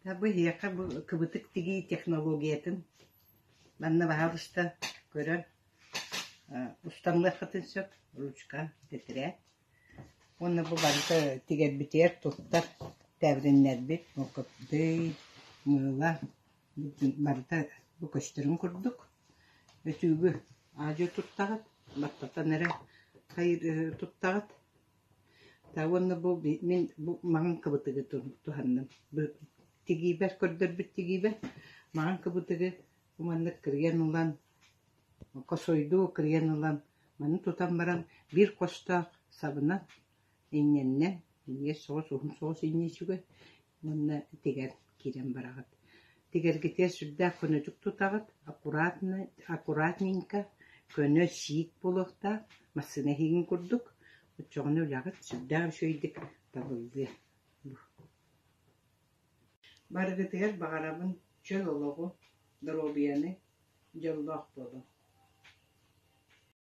Бу эһиэхэ бу кыбытык тигии технологиятын манна баһаалыста көрөн устаммыаххытын сөп ручка, тэтэрээт. Уонна бу барыта тигэрбитигэр туттар тээбириннэрбит мокопдый, мыыла барыта бу көстөрүн курдук. Өтүүгү аадьуо туттаҕыт, баттатан эрэ туттаҕыт. Уонна бу мин бу маҥан кыбытыгы туһанным. Тигиибэр көрдөрбүт тигиибэр маҥан кыбытыгы бу маннык кырыйан ылан, косойдуу кырыйан ылан, маны тутан баран биир хостоох сабынан инньэннэн, иҥиэс соҕус уһун соҕус инньэ үчүгэй уонна тигэр киирэн бараҕыт. Тигэргитигэр сүрдээх көнөтүк тутаҕыт, аккуратно, аккуратненько, көнө сиик буолуохтаах, массыына иһигин курдук. Оччоҕуна үлэҕит сүрдээх үчүгэйдик табыллыа. Барыгытыгар баҕарабын чөл олоҕу, доруобуйаны, дьоллоох буолуҥ.